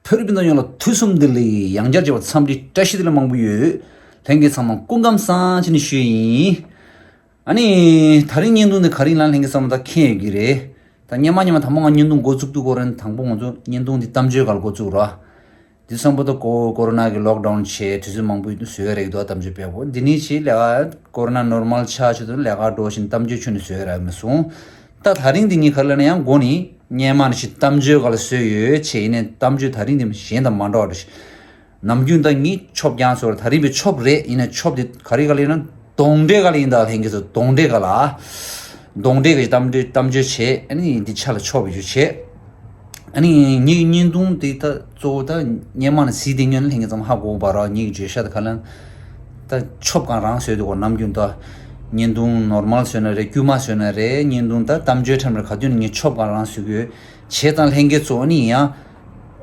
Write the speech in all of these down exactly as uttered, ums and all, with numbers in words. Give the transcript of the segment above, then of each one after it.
བོད་རིགས་སྤུན་ཟླ་ཡོངས་ལ་དུས་གསུམ་བདེ་ལེགས། ཡང་བསྐྱར་མཇལ་བར་འཚམས་འདྲི་བཀྲ་ཤིས་བདེ་ལེགས་མང་པོ་ཡོད། ལྷན་རྒྱས་ཚང་མ་སྐུ་ཁམས་བཟང་བྱས་ནས་བཞུགས་ཡིན། ཨ་ནི་ད་རིང་བརྙན་ཐུང་འདི་ག་རེ་ཡིན་ལབ་ན། ལྷན་རྒྱས་ཚང་མ་ད་མཁྱེན་ཡོད་ཀྱི་རེད། ད་སྔོན་མ་སྔོན་མ་དང་པོ་ང་བརྙན་ཐུང་འགོ་བཙུགས་དུས་སྐོར་རན་དང་པོ་ང་ཚོ་བརྙན་ཐུང་འདི་གཏམ་བརྗོད་སྒང་ལ་འགོ་བཙུགས་ར། དེ་སོང་པོ་ད་ཀོ་ཀོ་རོ་ན་གི་ལོག་ཌའུན་བྱས་དུས་ཚོད་མང་པོ་བཟོས་རེད་འདུག་གཏམ་བརྗོད་པས་པོ་འདི་ནི་ཆེས་ལས་ཀ་ཀོ་རོ་ན་ནོར་མལ་ཆགས་ཆེད་དུ་ལས་ཀ་འགྲོ་བཞིན་གཏམ་བརྗོད་ཁྱོན་ནས་བཟོས་རག་མི་སོང་། ད་ད་རིང་འདི་ངས་ག་རེ་ལབ་ན། ཡང་འགོ་ནི་སྔོན་མ་ནས་ཞིག་གཏམ་བརྗོད་སྒང་ལ་བཟོས་ཡོད་བྱས། ཡིན་ནའི་གཏམ་བརྗོད་ད་རིང་འདི་གཞན་དང་མ་འདྲ་བ་རེད། ནམ་རྒྱུན་ད་ངས་ཆོབ་རྐྱང་བཟོ་ར། ད་རིང་བའི་ཆོབ་རེད། ཡིན་ནའི་ཆོབ་འདི་ག་རེ་ག་ལ་ཡིན་ན་གདོན་འདྲེ་ག་ལ་ཡིན་ད། ལྷན་རྒྱས་ཚོ་གདོན་འདྲེ་ག་ལ། གདོན་འདྲེ་གི་གཏམ་བརྗོད་གཏམ་བརྗོད་བྱས། ཨ་ནི་འདི་ཆ་ལ་ཆོབ་བརྗོད་བྱས། ཨ་ནི་ངའི་བརྙན་ཐུང་དེ་ད་གཙོ་བོ་ད་སྔོན་མ་ནས་གཟིགས་བསྡད་མཁན་ལྷན་རྒྱས་ཚང་མ་ཧ་གོ་བ་ར། ངའི་བརྗོད་བྱ་ད་ག་ལ་ད་ཆོབ་གང་རང་བཟོས་འདུག་གོ། ནམ་རྒྱུན་ད་བརྙན་ཐུང་ནོར་མལ་བཟོས་ན་རེད། དཀྱུས་མ་བཟོས་ན་རེད། བརྙན་ཐུང་ད་གཏམ་བརྗོད་ཁྲམ་རེད། ག་དུས་ནས་ངས་ཆོབ་གང་རང་བཟོས་ཀྱི་ཡོད། བྱས་ཙང་ལྷན་རྒྱས་ཚོ་ཨ་ནི་ཡང་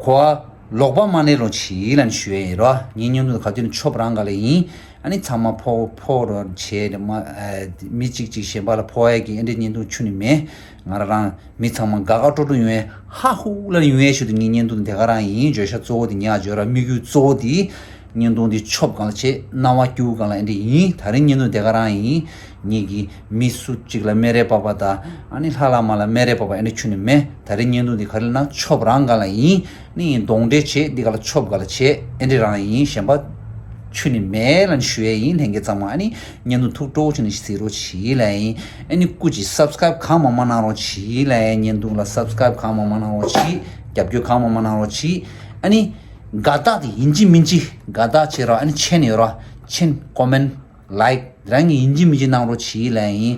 གོ་བ་ལོག་པ་མ་གནས་རོགས་བྱེད་ལབ་ནས་ཞུ་ཡས་ཡིན་རོ། ངའི་བརྙན་ཐུང་ག་དུས་ནས་ཆོབ་རང་ག་ལ་ཡིན། ཨ་ནི་ཚང་མ་ཕོག་ཕོག་རོགས་བྱེད་མ། མི་གཅིག་གཅིག་གཞན་པ་ལ་ཕོག་ཡས་ཀྱི་ཨེ་འདྲའི་བརྙན་ཐུང་ཁྱོན་ནས་མེད། ང་རང་རང་མི་ཚང་མ་དགའ་དགའ་སྤྲོ་སྤྲོ་ཡོང་ཡས་ཧ་ཧུ་ལབ་ནས་ཡོང་ཡས་ཆེད་དུ་ངའི་བརྙན་ཐུང་དེ་ག་རང་ཡིན། བརྗོད་བྱ་གཙོ་བོ་དེ་ངས་བརྗོད་ར། དམིགས་ཡུལ་གཙོ་བོ་དེ་བརྙན་ཐུང་འདི་ཆོབ་གང་ལ་བྱེད། སྣང་བ་སྐྱིད་གང་ལ་ཨེ་འདྲ་ཡིན། ད་རིང་བརྙན་ཐུང་དེ་ག་རང་ཡིན། ངེད་ཀྱི་མི་སུ་གཅིག་ལ་སྨད་རེ་བབས་པ་དང་། ཨ་ནི་ལྷ་ལ་མ་ལ་སྨད་རེ་བབས་པ་ཨེ་འདྲ་ཁྱོན་ནས་མེད། ད་རིང་བརྙན་ཐུང་འདི་ག་རེ་ལབ་ན་ཆོབ་རང་གང་ལ་ཡིན། ནི་གདོན་འདྲེ་བྱེད། འདི་ག་ལ་ཆོབ་ག་ལ་བྱེད། ཨེ་འདྲ་རང་ཡིན། གཞན་པ་ཁྱོན་ནས་མེད་ལབ་ནས་ཞུ་ཡས་ཡིན། ལྷན་རྒྱས་ཚང་མ་ཨ་ནི་བརྙན་ཐུང་ཐུགས་སྤྲོ་བོ་བྱས་ནས་གཟིགས་རོགས་བྱེད་ལབ་ཡིན། ཨ་ནི་སྐུ་མཁྱེན་སབ་སི་ཀ་རེབ་གང་མང་མང་གནང་རོགས་བྱེད་ལབ་ཡིན། བརྙན་ཐུང་ལ་སབ་སི་ཀ་རེབ་གང་མང་མང་གནང་རོགས་བྱེད། རྒྱབ་སྐྱོར་གང་མང་མང་གནང་རོགས་བྱེད། ཨ་ནི་དགའ་རྟགས་དེ་ཡིན་གཅིག་མིན་གཅིག་དགའ་རྟགས་བྱེད་རོགས། ཨ་ནི་མཆན་ཡོད་རོགས། མཆན། ཀོ་མེན་ཊི། ལའིཀ་དེ་རང་གིས་ཡིན་གཅིག་མིན་གཅིག་གནང་རོགས་བྱེད་ལབ་ཡིན།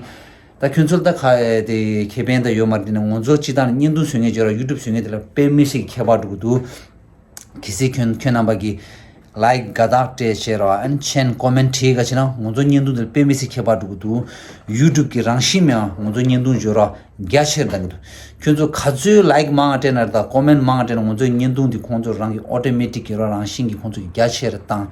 ད་ཁྱོད་ཚོ་ལ་ད་ཁ་དེ་ཁེ་ཕན་ད་ཡོད་མ་རེད། དེ་ནས་ང་ཚོ་སྤྱི་བཏང་ནས་བརྙན་ཐུང་བཟོ་མཁན་བྱེད་རོགས། ཡུ་ཊུབ་བཟོ་མཁན་དེ་ལ་དཔེ་མི་སྲིད་ཀྱི་ཁྱད་པར་འགྲོ་གི་འདུག་གལ་སྲིད་ཁྱོད་ཁྱོད་རྣམ་པ་གིས་ལའིཀ་དགའ་རྟགས་སྤྲད་བྱེད་རོགས། ཨ་ནི་མཆན་ཀོ་མེན་ཊི་བྲིས་ག་བྱེད་ན་ང་ཚོ་བརྙན་ཐུང་དེ་ལ་དཔེ་མི་སྲིད་ཁྱད་པར་འགྲོ་གི་འདུག་ཡུ་ཊུབ་ཀྱི་རང་བཞིན་མེད་ཨ། ང་ཚོ་བརྙན་ཐུང་བཟོ་རོགས། རྒྱ་ཆེར་བཏང་གི་འདུག་ཁྱོད་ཚོ་ག་ཚོད་ལའིཀ་མང་བ་སྤྲད་ན་རེད། ད་ཀོ་མེན་ཊི་མང་བ་སྤྲད་ན་ང་ཚོའི་བརྙན་ཐུང་འདི་ཁོང་ཚོ་རང་གི་ཨོ་ཊོ་མེ་ཊིག་གི་རང་བཞིན་གྱིས་ཁོང་ཚོ་གི་རྒྱ་ཆེར་བཏང་།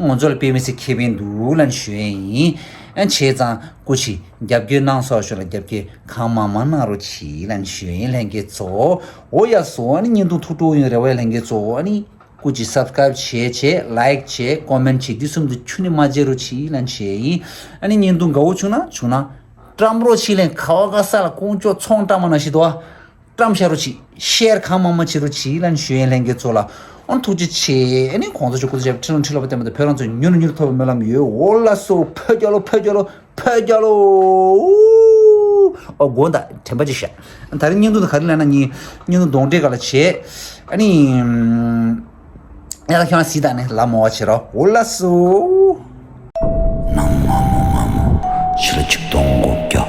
ང་ཚོ་ལ་དཔེ་མི་སྲིད་ཁེ་ཕན་འདུག་ལབ་ནས་ཞུ་ཡས་ཡིན། ཨ་བྱས་ཙང་སྐུ་མཁྱེན་རྒྱབ་སྐྱོར་གནང་སོགས་ཤོག་ལ་རྒྱབ་སྐྱོར་གང་མང་མང་གནང་རོགས་གྱིས་ལབ་ནས་ཞུ་ཡས་ཡིན། ལྷན་རྒྱས་ཚོ། འོ་ཡ་སོ། ཨ་ནི་བརྙན་ཐུང་ཐུགས་སྤྲོ་ཡོང་རེ་བ་ཡོད། ལྷན་རྒྱས་ཚོ། ཨ་ནི་སྐུ་མཁྱེན་སབ་སི་ཀ་རེབ་བྱས་བྱས། ལའིཀ་བྱས། ཀོ་མེན་ཊི་བྱས། འདི་གསུམ་དེ་ཁྱོན་ནས་མ་བརྗེད་རོགས་གྱིས་ལབ་ནས་ཞུ་ཡས་ཡིན། ཨ་ནི་བརྙན་ཐུང་དགའ་བོ་བྱུང་ན་བྱུང་ན། བཀྲམ་རོགས་བྱེད་ལན། ཁ་བ་ག་ས་ལ་ཀོང་ཀྱོག་ཚོང་བཀྲམ་མ་ན་ཞིག་འདུག་ཨ། བཀྲམ་བཞག་རོགས་གྱིས། ཤེར་གང་མང་མང་བྱེད་རོགས་གྱིས་ལབ་ནས་ཞུ་ཡས་ལྷན་རྒྱས་ཚོ་ལ། ཨོ་ཐུགས་རྗེ་ཆེ། ཨ་ནི་ཁོང་ཚོ་ཆུ་ཀུ་ཏུ་ཞབས་ཁྲི་ལོ་ཁྲི་ལོ་པ་བསྟན་པ་དང་བོད་རང་ཚོ་མྱུར་མྱུར་ཐོབ་པའི་སྨོན་ལམ་ཡོད། འོ་ལགས་སོ། ཕོ་རྒྱལ་ལོ། ཕོ་རྒྱལ་ལོ། ཕོ་རྒྱལ་ལོ། ཨོ་དགོངས་དག་དྲན་པ་ཅིག་བཞག་ད་རིང་བརྙན་ཐུང་དེ་ག་རེ་ལབ་ན། ངས་བརྙན་ཐུང་གདོན་འདྲེ་ག་ལ་བྱས། ཨ་ནི། ཡ་ད་ཁྱོད་རང་གཟིགས་དང་ནི་ལ་མོ་བ་བྱེད་རོགས། འོ་ལགས་སོ། ནང་མ་མོ་མ་མོ་ཕྱི་ལོ་ཆིག་སྟོང་དགུ་བརྒྱ་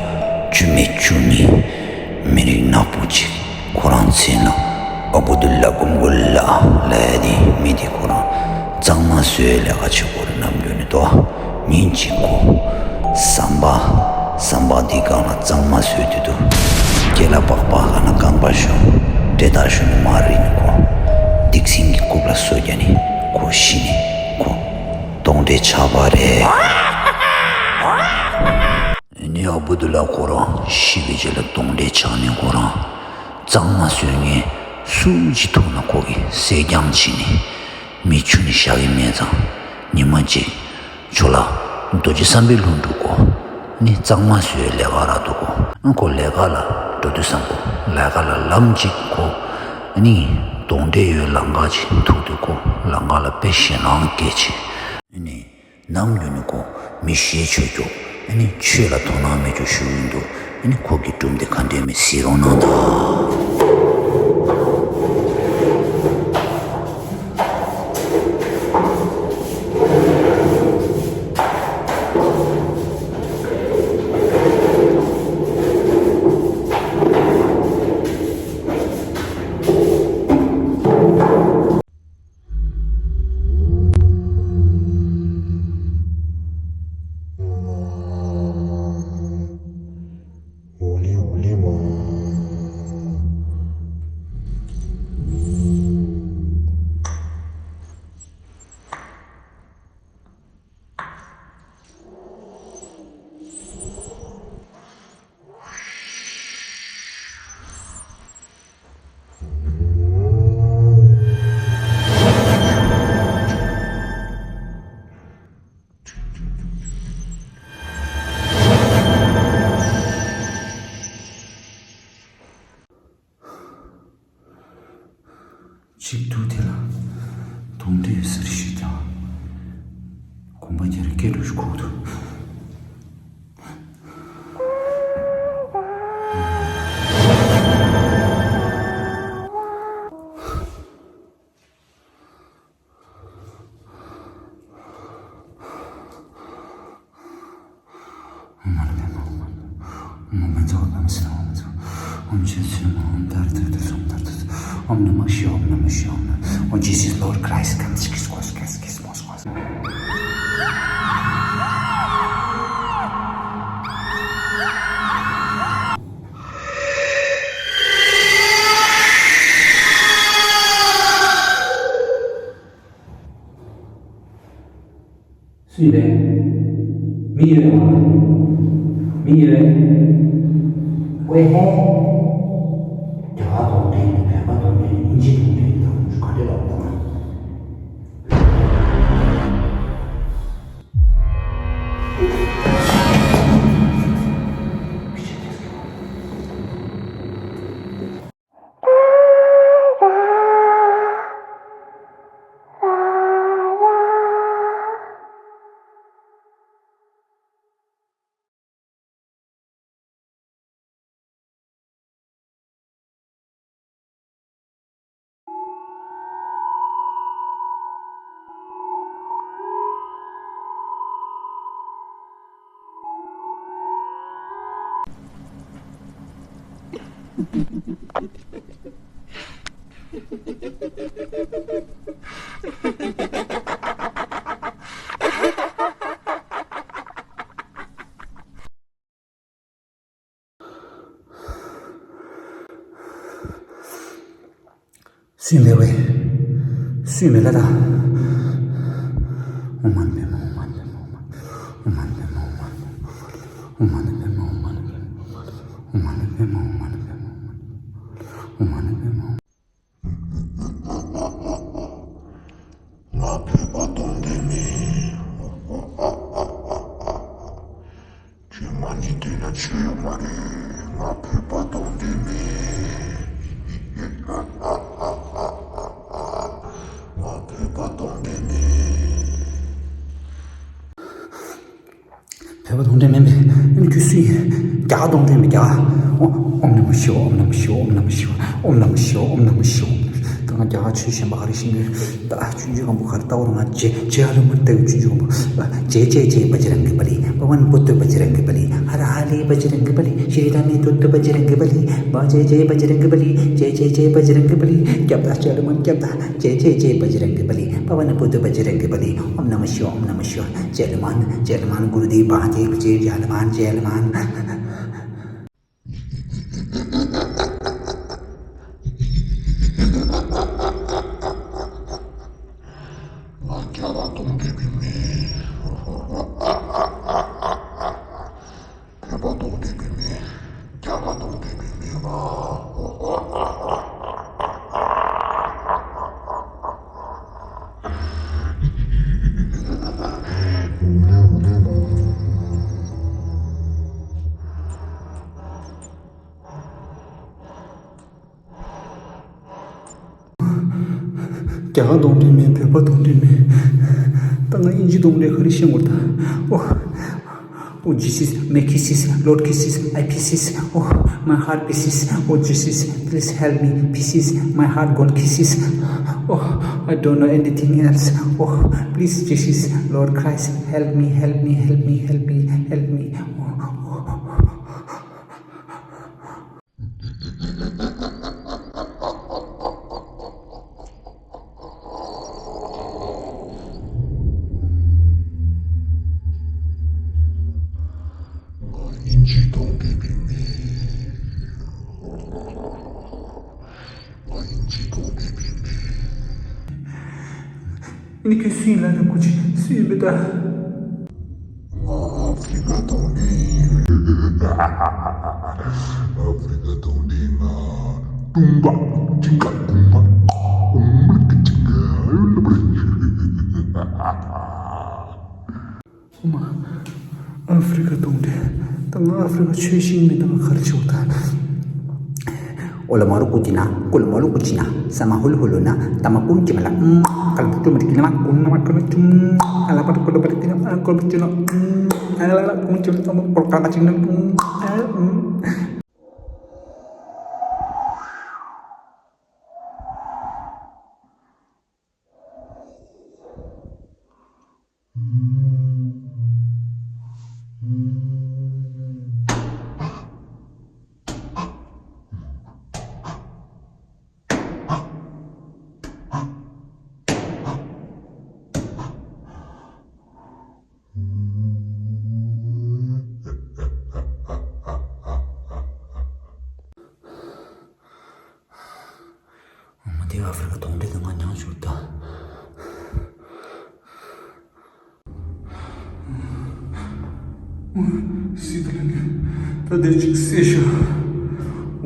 བཅུ་མེད་བཅུ་གཉིས། མི་རིགས་ནག་པོ་ཅིག་ཁོ་རང་མཚན་ལ་ཨ་བུ་དུ་ལ་གུམ་གུ་ལ་ལབ་ཡ་དེ། མི་དེ་ཁོ་རང་གཙང་མ་བཟོའི་ལས་ཀ་བྱེད་ཀྱི་ཡོད་རེད། ནམ་རྒྱུན་ནས་ཏོ། ཉིན་གཅིག་ཁོ་ཟམ་པ་ཟམ་པ་འདི་སྒང་ལ་གཙང་མ་བཟོས་དུས་དུ། སྐེ་ལ་པགས་པ། ཁ་ན་རྐང་པ་ཤོར། འདྲེ་དག་ཤོར་ནས་མ་རིག་ནས་ཁོ་སྡིག་སྲིན་གྱི་རྐུབ་ལ་སོ་བརྒྱབ་ནས་ཁོ་ཤི་ནས་ཁོ་གདོན་འདྲེ་ཆགས་པ་རེད། ཨ་ནི་ཨ་བུ་དུ་ལ་ཁོ་རང་ཤི་བའི་རྗེས་ལ་གདོན་འདྲེ་ཆགས་ནས་ཁོ་རང་གཙང་མ་བཟོ་མཁན་སུ་གཅིག་ཐུག་ན་ཁོ་གིས་གསད་རྐྱང་བྱས་ནས་མེ་ཆུ་ནས་བཞག་གི་མེད་ཙང་། ཉི་མ་གཅིག་ཇོ་ལགས་རྡོ་རྗེ་བསམ་འཕེལ་ལྷུན་གྲུབ་ཁོ་ནི་གཙང་མ་བཟོའི་ལས་ཀ་རག་འདུག་གོ། ཁོ་ལས་ཀ་ལ་འགྲོ་དུས་ཙམ་པོ་ལས་ཀ་ལ་ལམ་གཅིག་ཁོ་ནི་གདོན་འདྲེ་ཡོད་ལམ་ཁ་ཅིག་ཐུག་དུས་ཁོ་ལམ་ཁ་ལ་དཔེ་ཞེད་སྣང་སྐྱེས་བྱས། ནི་ནམ་རྒྱུན་ནི་ཁོ་མི་ཤེས་ཆོས་ཀྱོག་ཨ་ནི་ཆོས་ལ་དོ་སྣང་མེད་ཀྱོག་ཞུ་གིན་འདུག་ཨ་ནི་ཁོ་གི་སྒྲུང་དེ་ག་འདྲས་མེད་གཟིགས་རོགས་གནང་དང་། གཅིག་ཏུ་དེ་ལ་དུང་སྒྲའི་ཟེར་ཞིག་ཀྱང་། གོམ་པ་རྒྱ་རེ་སྐད་འགྲོ་ཞིག་ཁོག་ཏུ། ཨོཾ་མ་ཎི་པདྨེ་ཧཱུྃ། ཨོཾ་མ་ཎི་པདྨེ་ཧཱུྃ། ཨོཾ་མ་ཎི་པདྨེ་ཧཱུྃ། ཨོཾ་མ་ཎི་པདྨེ་ཧཱུྃ། ཨོཾ་མ་ཎི་པདྨེ་ཧཱུྃ། ཨོཾ་མ་ཎི་པདྨེ་ཧཱུྃ། ཨོཾ་ཤྲཱི་སུ་ཨོཾ་དྷ་རེ་དྷ་རེ་དྷ་རེ་ཨོཾ་དྷ་རེ་དྷ་རེ་ཨོཾ་ནམ་ཤི་ཝ་ཨོཾ་ནམ་ཤི་ཝ་ཨོཾ་ནམ། Oh Jesus Lord Christ, come, come, come, come, come, come, come, come. སུ་ཡིན་པས། མི་ཡོད་པ། མི་ཡོད། ཝེ་ཧེ། རྒྱ་གར་གདོང་འདྲེ་ནི་བོད་པ་གདོང་འདྲེ་ནི་དབྱིན་ཇི་གདོང་འདྲེ་ནི་དང་ག་འདྲེ་ལབ་དང་། སུས་མེད་པས། སུས་མེད་ལ་དང་། ཨོཾ་མ་ཎི་པདྨེ་ཧཱུྃ། ཨོཾ་མ་ཎི་པདྨེ་ཧཱུྃ། ཨོཾ་མ་ཎི་པདྨེ་ཧཱུྃ། ཨོཾ་མ་ཎི་པདྨེ་ཧཱུྃ། ཨོཾ་མ་ཎི་པདྨེ་ཧཱུྃ། ཨོཾ་མ་ཎི་པདྨེ་ཧཱུྃ། ཨོཾ་མ་ཎི་པདྨེ་ཧཱུྃ། ང་བོད་པ་གདོང་འདྲེ་མིན། ཁྱོད་ང་གཉིས་སྡོད་ན་ཆོས་ཡོད་མ་རེད། ང་བོད་པ་གདོང་འདྲེ་མིན། ང་བོད་པ་གདོང་འདྲེ་མིན། བོད་པ་གདོང་འདྲེ་མིན་པས། ཨ་ནི་ཁྱོད་སུ་ཡིན། རྒྱ་གར་གདོང་འདྲེ་མིན་རྒྱ་གར། ཨོ། ཨོཾ་ནམ་ཤི་ཝ་ཨོཾ་ནམ་ཤི་ཝ་ཨོཾ་ནམ་ཤི་ཝ། ད་ང་རྒྱ་གར་ཆོས་གཞན་པ་ག་རེ་ཤེས་ནས། ད་ཨ་ཆུང་ཆུང་སྒམ་པོ་ག་རེ་ལྟ་བུར་ང་ཇེ་ཇེ་ཨ་ལུ་མར་ལྟ་བུ་ཆུང་ཆུང་སྒམ་པོ། ཇེ་ཇེ་ཇེ་བཛྲ་འག་བ་ལི། པ་ཝན་བུདྡྷ་བཛྲ་འག་བ་ལི། ཧ་ར་ཧ་ལི་བཛྲ་འག་བ་ལི། ཤྲི་ར་མེ་ཏུད་བཛྲ་འག་བ་ལི། བ་ཇེ་ཇེ་བཛྲ་འག་བ་ལི། ཇེ་ཇེ་ཇེ་བཛྲ་འག་བ་ལི། སྐྱབས་དང་ཇེ་ལ་མ་ན་སྐྱབས་དང་། ཇེ་ཇེ་ཇེ་བཛྲ་འག་བ་ལི། པ་ཝན་བུདྡྷ་བཛྲ་འག་བ་ལི། ཨོཾ་ནམ་ཤི་ཝ་ཨོཾ་ནམ་ཤི་ཝ། ཇེ་ལ་མ་ན་ཇེ་ལ་མ་ན་གུ་རུ་དེ་བ་ཇེ་བཛྲ་ཇེ་ལ་མ་ན་ཇེ་ལ་མ་ན། ང་རྒྱ་གར་གདོང་འདྲེ་མིན་མིན། བོད་པ་གདོང་འདྲེ་མིན་མིན། རྒྱ་གར་གདོང་འདྲེ་མིན་མིན་ང་། རྒྱ་གར་གདོང་འདྲེ་མིན། བོད་པ་གདོང་འདྲེ་མིན། ད་ང་དབྱིན་ཇི་གདོང་འདྲེ་ག་རེ་ཤེས་དགོས་ད། ཨོ། Oh Jesus, my kisses, Lord kisses, I pieces, oh my heart pieces, oh Jesus, please help me, pieces, my heart gone kisses, oh I don't know anything else, oh please Jesus, Lord Christ, help me, help me, help me, help me, help me, oh, oh. ང་དབྱིན་ཇི་གདོང་འདྲེ་མིན་མིན། ང་དབྱིན་ཇི་གདོང་འདྲེ་མིན་མིན། ཨ་ནི་ཁྱོད་སུ་ཡིན་ལབ་ན་ཁོ་ཅིག་སུ་ཡིན་པས་ད། ང་ཨ་ཧྥི་རི་ཀ་གདོང་འདྲེ་ཡིན། ཨ་ཧྥི་རི་ཀ་གདོང་འདྲེ་ང་ཀྲུང་ག་ཅིང་ག་ཀུང་མ་ཀུང་མ་ཀི་ཅིང་ག་ཨ་ལ་པ་རེད། ཨོ་མ། ཨ་ཧྥི་རི་ཀ་གདོང་འདྲེ། ད་ང་ཨ་ཧྥི་རི་ཀ་ཆོས་ཤེས་མེད། ད་ང་ག་རེ་བྱེད་དགོས་ད། ཀོ་ལ་མ་རུ་ཀུ་ཅི་ན། ཀོ་ལ་མ་རུ་ཀུ་ཅི་ན། ས་མ་ཧུ་ལུ་ཧུ་ལུ་ན། ཏ་མ་ཀུན་ཅི་མ་ལ། ཨུམ། ཀ་ལ་པུ་ཏུ་མ་རི་ཀི་ན་མ་ཀུན་ན་མ་ཀུན་ན་ཅུམ། ཨ་ལ་པ་ཏུ་ཀོ་ལ་པ་རི་ཀི་ན་ཨ་ཀོ་ལ་པུ་ཅི་ན། ཨུམ། ཨ་ལ་ལ་ཀུན་ཅི་ན་ཏ་མ་ཀོ་ལ་ཀ་ལ་ཅི་ན། ཨུམ། ཨ་ཨུམ། འོ་མ་དེ་ཨ་ཧྥེ་རི་ཁ་གདོན་འདྲེ་དང་ང་མྱང་བཞུར་ད། སྲིད་ལ་ནི་ད་དེ་ཅིག་སྲིད་ཤ།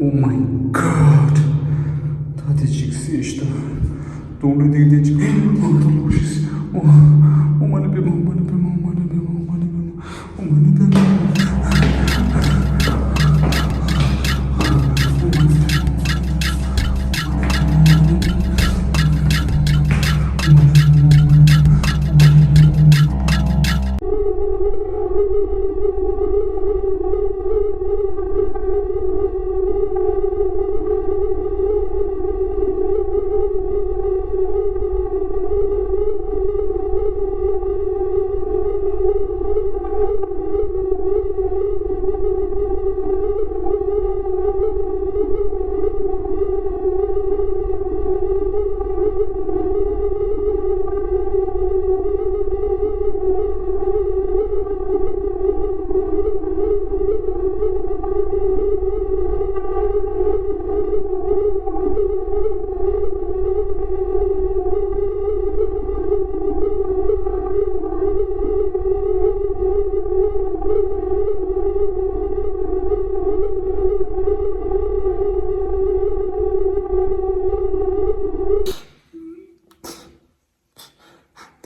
Oh my God. ད་དེ་ཅིག་སྲིད་ཤ་ད། གདོན་འདྲེ་དེ་དེ་ཅིག་ཨེ་ང་ད་ལོག་ཤི་སྲིད། ཨོ་ཨོ་མ་ནི་པེ་མ་ཨོ་མ་ནི་པེ་མ་ཨོ་མ་ནི་པེ་མ་ཨོ་མ་ནི་པེ་མ།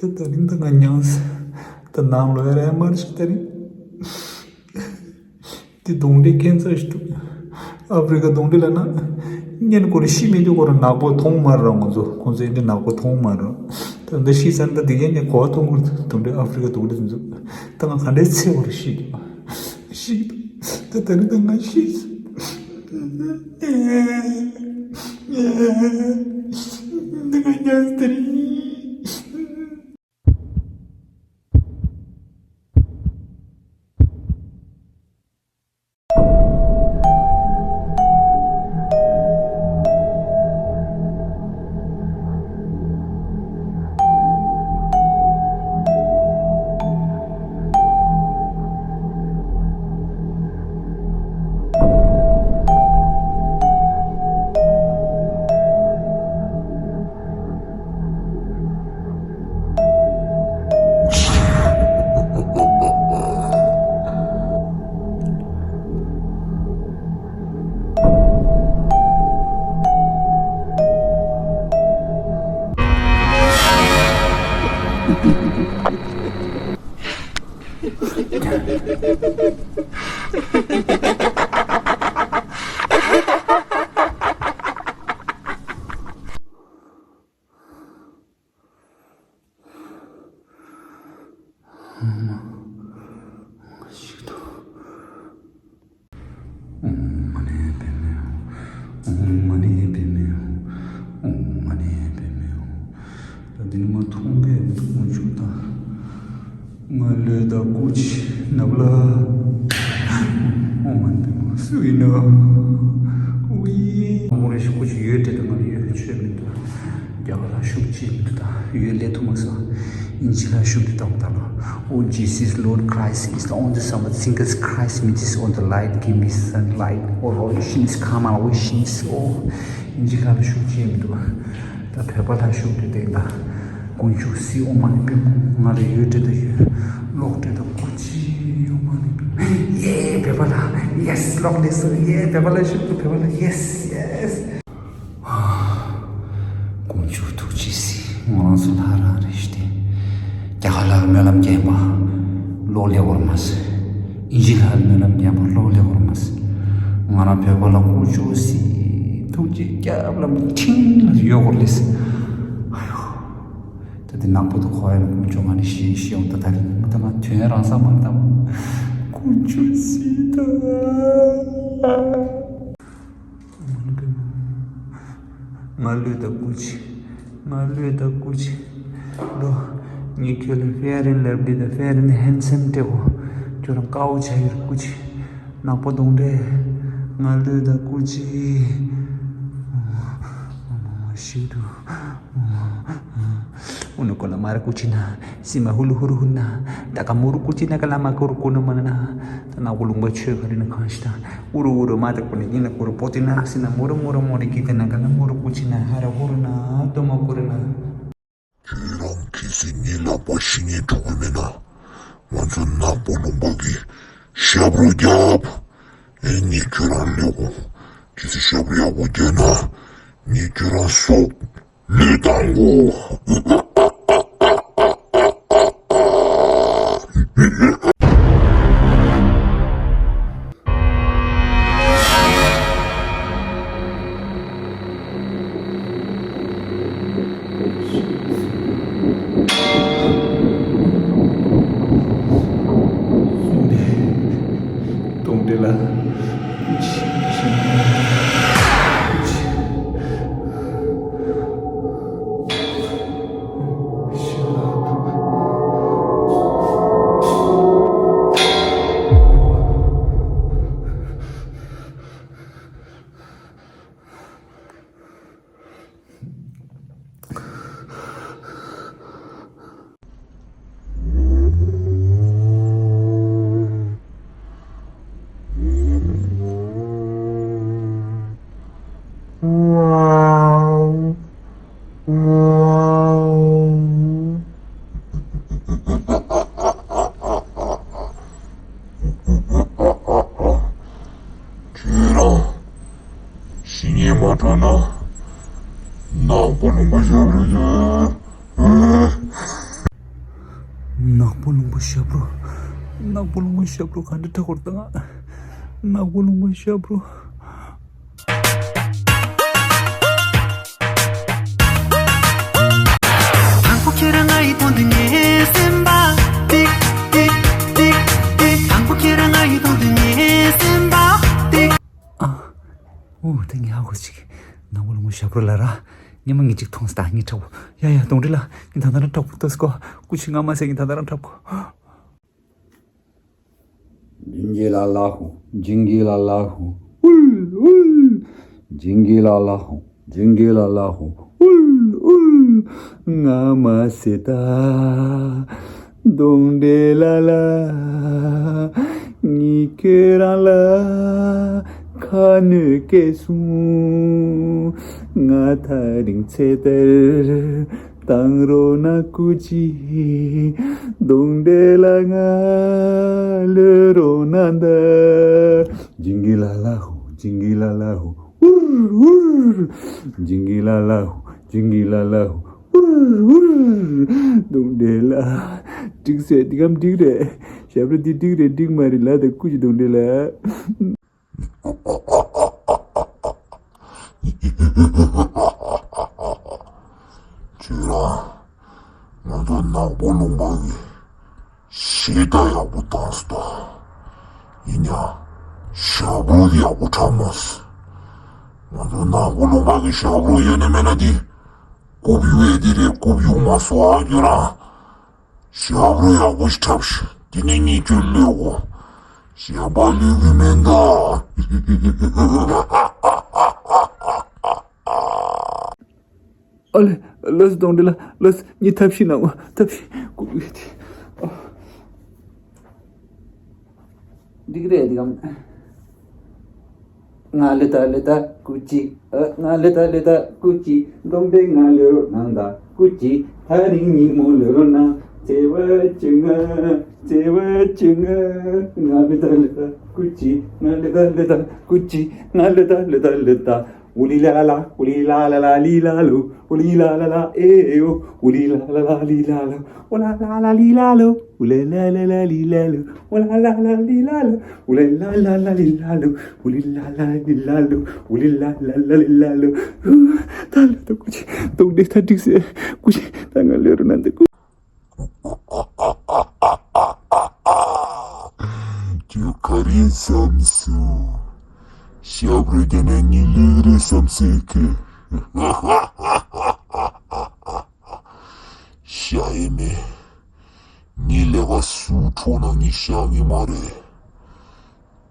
དེ་ད་རིང་ད་ང་མྱངས། ད་ནང་ལོགས་ཡར་ཨེ་མར་ཞིག་ད་རིང་། དེ་གདོན་འདྲེ་ཁྱད་མཚར་ཞིག་འདུག་ཨ་ཧྥེ་རི་ཁ་གདོན་འདྲེ་ལབ་ན། སྔོན་ཁོ་རང་ཤི་མེད་དུས་ཁོ་རང་ནག་པོ་མཐོང་མ་རེད། ང་ཚོ་ཁོང་ཚོ་ཨེ་འདྲ་ནག་པོ་མཐོང་མ་རེད། ད་འདི་ཤི་ཚར་ད་དེ་གས་ནས་གོ་བ་མཐོང་གི་རེད། གདོན་འདྲེ་ཨ་ཧྥེ་རི་ཁ་གདོན་འདྲེ་དེ་ཚོ། ད་ང་ག་འདྲའི་ཚེ་བར་ཤི་འདུག་ཤི་འདུག་ད་ད་རིང་ད་ང་ཤི། འདི་ང་མྱངས་ད་རིང་། ཨོཾ་མ་ཎི་པདྨེ་ཧཱུྃ། ཨོཾ་མ་ཎི་པདྨེ་ཧཱུྃ། ཨོཾ་མ་ཎི་པདྨེ་ཧཱུྃ། ད་འདི་ནི་མ་མཐོང་གི་མི་འདུག་མ་བྱུང་ད། ང་ལོས་ད་སྐུ་མཁྱེན་ནབ་ལ། ཨོཾ་མ་ཎི་པདྨེ་ཧཱུྃ། སུ་ཡིན་ན། ཝི། ཨོཾ་རེ་ཤི་སྐུ་མཁྱེན་ཡོད་དེ་ད་ང་ལ་ཡོད་ཆོད་མི་འདུག་རྒྱ་གར་ལ་ཤུགས་ཆེ་མི་འདུག་ད་ཡོད་ལས་ཐུབ་མ་སོང་། ཨིན་ཇི་ལ་ཤུགས་འདི་དང་ད་ལ། Oh Jesus, Lord Christ is on the summer. Singers Christ, me this on the light, give me sunlight. Oh Lord, wishes come out, wishes, oh. ཨིན་ཇི་ལ་ཤུགས་ཆེ་མི་འདུག་ད་བོད་པ་ལ་ཤུགས་འདི་དེ་ད། དཀོན་མཆོག་སྲིད་ཨོཾ་མ་ཎི་པདྨེ་ཧཱུྃ། ང་ལ་ཡོད་དེ་ད་ཡོད། ལོག་དེ་ད་སྐུ་མཁྱེན་ཨོཾ་མ་ཎི་པདྨེ་ཧཱུྃ། ཡེ་བོད་པ་ལ་ཡེ་སི་ལོག་ལས་སོ། ཡེ་བོད་པ་ལ་ཤུགས་འདུག་བོད་པ་ལ་ཡེ་སི་ཡེ་སི། དཀོན་མཆོག་ཐུགས་རྗེས་གཟིགས། ང་རང་ཚོ་ལྷ་རང་རེད་ཤི་སྟེ། རྒྱ་གར་ལྷར་སྨོན་ལམ་རྒྱག་པ་ལོག་ལས་བར་མ་ཟད། ཨིན་ཇི་ལྷར་སྨོན་ལམ་རྒྱག་པ་ལོག་ལས་བར་མ་ཟད། ང་རང་བོད་པ་ལ་དཀོན་མཆོག་གཟིགས། ཐུགས་རྗེ་སྐྱབས་ལ་ཁྲིང་ལ་ཡོད་སྐོར་ལས། ཨ་ཡོ། ད་དེ་ནག་པོ་དུ་ཁོ་ཡ་ལ་ཀུན་ཆོ་ང་ནི་ཤི་ཤི་ཡོང་ད་ད་རིང་མ་ད་མ་དོན་རང་ས་མ་ད་མ་ཀུན་ཆོ་སི་ད། ང་ལུས་དང་སྐུ་མཁྱེན། ང་ལུས་དང་སྐུ་མཁྱེན། ལོ། ངས་ཁྱོད་ལ་ཧྥེ་རན་ལབ་ལི་དང་ཧྥེ་རན་ཧན་སམ་སྤྲད་གོ། ཁྱོད་རང་དཀར་པོ་ཆགས་ཡོད་རེད་སྐུ་མཁྱེན། ནག་པོ་གདོང་འདྲེ། ང་ལུས་དང་སྐུ་མཁྱེན། ཤི་འདུག་ཨུ་ནུ་ཀོ་ལ་མ་ར་ཀུ་ཅི་ན། སི་མ་ཧུ་ལུ་ཧུ་རུ་ཧུ་ན། ད་ཀ་མུ་རུ་ཀུ་ཅི་ན་ཀ་ལ་མ་ཀུ་རུ་ཀུ་ནུ་མ་ན་ན། ད་ནག་པོ་ལུང་པ་ཆོས་ག་རི་ན་གང་ཤི་ད། ཨུ་རུ་ཨུ་རུ་མ་ད་ཀུ་ནི་ཡིན་ན་ཀུ་རུ་པོ་ཏི་ན་སི་ན་མུ་རུ་མུ་རུ་མོ་རི་ཀི་ཏི་ན་ཀ་ལ་མུ་རུ་ཀུ་ཅི་ན་ཧ་ར་ཧུ་རུ་ན་དོ་མ་ཀུ་རུ་ན། ཁྱེད་རང་གལ་སྲིད་ངའི་ལག་པ་ཤི་ཉེན་འགྲོ་གི་མེད་ན། ང་ཚོ་ནག་པོ་ལུང་པ་གི་ཞབས་བྲོ་རྒྱབ། ཨེ་ངས་ཁྱོད་རང་ལེགས་གོ། གལ་སྲིད་ཞབས་བྲོ་ཡག་པོ་རྒྱབ་ན། ངས་ཁྱོད་རང་སྲོག་བློས་བཏང་གོ། གདོང་འདྲེ་ལ། ཁྱེད་རང་ཤི་ཉེན་མ་འགྲོ་ན་ནག་པོ་ལུང་པ་ཞབས་བྲོ་ཡོད། ནག་པོ་ལུང་པ་ཞབས་བྲོ། ནག་པོ་ལུང་པ་ཞབས་བྲོ་ག་འདྲ་འཁྲབ་དགོས་རེད་ད། ནག་པོ་ལུང་པ་ཞབས་བྲོ། དང་པོ་ཁྱེད་རང་ང་ཡི་དོན་དུ་ངའི་སེམས་པ་ཏིག་ཏིག་ཏིག་ཏིག་དང་པོ་ཁྱེད་རང་ང་ཡི་དོན་དུ་ངའི་སེམས་པ་ཏིག་ཨ། ཨོ་དེ་ངས་ཧ་གོ་ཅིག་ནག་པོ་ལུང་པ་ཞབས་བྲོ་ལ་ར། ཉི་མ་ངས་ཅིག་མཐོང་སྟེ་ངས་འཁྲབ་གོ། ཡ་ཡ་གདོང་འདྲེ་ལ་ངས་ད་ལྟ་རང་འཁྲབ་གོ་ལྟོས་སོ་ཀོ། སྐུ་མཁྱེན་ང་མ་ཟེར་ངས་ད་ལྟ་རང་འཁྲབ་གོ། ཇིང་གི་ལ་ལ་ཧུ། ཇིང་གི་ལ་ལ་ཧུ། ཨུལ་ཨུལ། ཇིང་གི་ལ་ལ་ཧུ། ཇིང་གི་ལ་ལ་ཧུ། ཨུལ་ཨུལ། ང་མ་སེ་ད། གདོང་འདྲེ་ལ་ལ། ངས་ཁྱོད་རང་ལ་ཁ་གནོན་སྐད་གསུང་། ང་ཐག་རིང་ཚེ་ལྟར་བཏང་རོགས་གནང་སྐུ་མཁྱེན། གདོང་འདྲེ་ལ་ང་གློད་རོགས་གནང་ད། ཇིང་གི་ལ་ལ་ཧུ། ཇིང་གི་ལ་ལ་ཧུ། ཨུར་ཨུར། ཇིང་གི་ལ་ལ་ཧུ། ཇིང་གི་ལ་ལ་ཧུ། ཨུར་ཨུར། གདོང་འདྲེ་ལ། འགྲིག་སོང་། འདི་གམ་འགྲིག་རེད། ཞབས་བྲོ་འདི་འགྲིག་རེད་འགྲིག་མ་རེད་ལ་ད་སྐུ་མཁྱེན་གདོང་འདྲེ་ལ། ཁྱོད་རང་ང་ཚོ་ནག་པོ་ལུང་པ་གི་གཞས་ད་ཡག་པོ་བཏང་སོང་ད། ཡིན་ཡང་ཞབས་བྲོ་ཡག་པོ་འཁྲབ་མ་སོང་། ང་ཚོ་ནག་པོ་ལུང་པ་གི་ཞབས་བྲོ་ཡོད་ན་མེད་ན་དེ་རྐུབ་གཡུག་ཡས་དེ་རེད། རྐུབ་གཡུག་མ་སོང་ཨ། ཁྱོད་རང་ཞབས་བྲོ་ཡག་པོ་ཞིག་འཁྲབ་ཤོག་དེ་ནས་ངས་ཁྱོད་གློད་གོ། གཞས་པ་གློད་གི་མིན་ད། ཨ་ལེ། ལོས་གདོང་འདྲེ་ལ་ལོས་གཉིད་ཐབས་ཤིག་གནང་ཐབས་ཤིག་སྐུ་ཡོད་དེ། འགྲིག་རེད་འདི་གམ། ང་ལོས་ད་ལོས་ད་སྐུ་མཁྱེན། ཨ་ང་ལོས་ད་ལོས་ད་སྐུ་མཁྱེན། གདོང་འདྲེ་ང་གློད་རོགས་གནང་ད་སྐུ་མཁྱེན། ཐག་རིང་ཉིན་མོ་གློད་རོགས་གནང་། བརྩེ་བ་ཆུང་ང་། བརྩེ་བ་ཆུང་ང་། ང་ལོས་ད་ལོས་ད་སྐུ་མཁྱེན། ང་ལོས་ད་ལོས་ད་སྐུ་མཁྱེན། ང་ལོས་ད་ལོས་ད་ལོས་ད། Ooh lee la la la, ooh lee la la la lee la lo, ooh lee la la la, eh oh, ooh lee la la la lee la lo, ooh la la la lee la lo, ooh la la la la lee la lo, ooh la la la lee la lo, ooh la la la la lee la lo, ooh ལི་ལ་ལ་ལི་ལ་ལོ། ཨུ་ལི་ལ་ལ་ལ་ལི་ལ་ལོ། ཨུ། ད་ལོ་ད་སྐུ་མཁྱེན། གདོན་འདྲེ་ད་འགྲིག་ཟེར། སྐུ་མཁྱེན། ད་ང་ལོས་རུ་ན་འདི་སྐུ། ཁྱོད་ག་རེ་བསམ་སོང་། ཞབས་རོ་རྒྱག་ན་ངས་ལུག་རེད་བསམ་སོང་གི། ཤ་ཡི་མེ། ངའི་ལས་ཀ་སུ་འཕྲོག་ན་ངས་བཞག་གི་མ་རེད།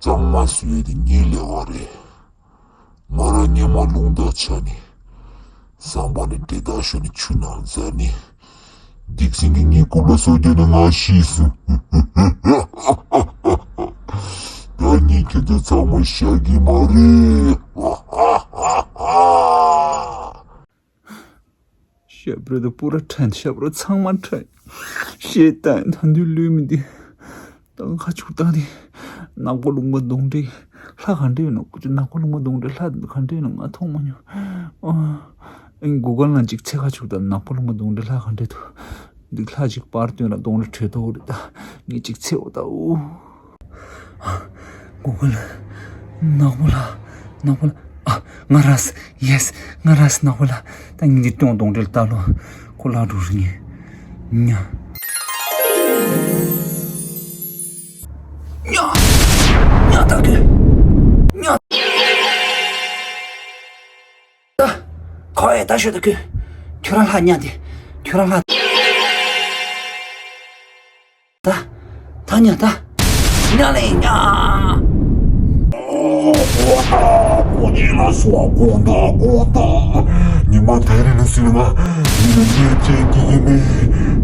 གཙང་མ་བཟོས་དེ་ངའི་ལས་ཀ་རེད། ང་རང་སྔོན་མ་རླུང་རྟ་ཆག་ནས། ཟམ་པ་ནས་འདྲེད་བརྡར་ཤོར་ནས་ཆུ་ནང་འཛག་ནས། སྡིག་སྲིན་གྱིས་ངའི་རྐུབ་ལ་སོ་བརྒྱབ་ནས་ང་ཤི་སོང་། ད་ངས་ཁྱེད་ཚོ་ཚང་མ་བཞག་གི་མ་རེད། ཞབས་རོ་དང་པུ་ར་ཕྲན། ཞབས་རོ་ཚང་མ་ཕྲན། ཤེས་ད་ད་དུང་ལུས་མི་འདི། ད་ཁ་ཆུག་ད་འདི། ནག་པོ་ལུང་པ་གདོན་འདྲེ། ལྷ་ག་འདྲེ་ཡོད་ན། ཀུ་ཅི་ནག་པོ་ལུང་པ་གདོན་འདྲེ་ལྷ་ག་འདྲེ་ཡོད་ན་ང་མཐོང་མ་མྱོང་། ཨ། ཨིན་གུ་གལ་ནང་ཅིག་འཚོལ། ཁ་ཆུག་ད་ནག་པོ་ལུང་པ་གདོན་འདྲེ་ལྷ་ག་འདྲེ་འདུག་འདི་ལྷ་ཅིག་པར་སྟོན་ལ་གདོན་འདྲེ་བྲོས་ཐོག་རེད་ད། ངས་ཅིག་འཚོལ་འོ་ད་འུ། གུ་གལ། ནག་པོ་ལྷ། ནག་པོ་ལྷ། ཨ། ང་རག་སོང་། ཡེས། ང་རག་སོང་། ནག་པོ་ལྷ། ད་ངས་འདི་སྟོན། གདོན་འདྲེ་ལ་ལྟ་ལོ། ཁོ་ལྷ་འགྲོ་རེད། ཉ། ཉ། ཉ། ཉ་ད་གི། ཉ། ད། ཁོ་ཡ་ད་ཤོད་ད་གི། ཁྱོད་རང་ལྷ་ཉ་དེ། ཁྱོད་རང་ལྷ། ད། ད་ཉ་ད། ཉ་ལེ་ཉ། ཨོ། ཨོ་ད། ཁོ་གཉིས་ལ་སོགས་དགོངས་དག། དགོངས་དག། ཉི་མ་དེ་རིང་ནས་ཟིན་ང་། ཉི་མ་ངས་བྱེད་ཀྱི་ཡིན་མིན།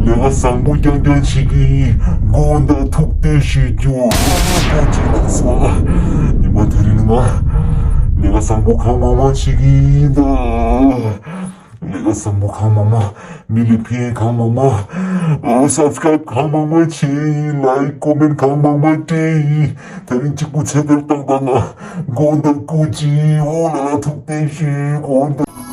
ལས་ཀ་བཟང་པོ་རྐྱང་རྐྱང་བྱེད་ཀྱི་ཡིན། དགོངས་དག། ཐུགས་བདེ་ཞུ་རྒྱུ། ཁོ་གཉིས་ལ་སོགས། ཉི་མ་དེ་རིང་ནས་ང་། ལས་ཀ་བཟང་པོ་གང་མང་མང་བྱེད་ཀྱི་ཡིན་ད། ལས་ཀ་བཟང་པོ་གང་མང་མང་། མི་ལ་ཕན་གང་མང་མང་། ཨ། སབ་སི་ཀ་རེབ་གང་མང་མང་བྱས་ཡིན། ལའིཀ་ཀོ་མེན་གང་མང་མང་སྤྲད་ཡིན། དེ་རིང་གཅིག་པུ་ཚེ་འདིར་བཏང་པ་ང་། དགོངས་དག། སྐུ་མཁྱེན། ཨོ་ལ་ལ། ཐུགས་བདེ་ཞུ། དགོངས་དག།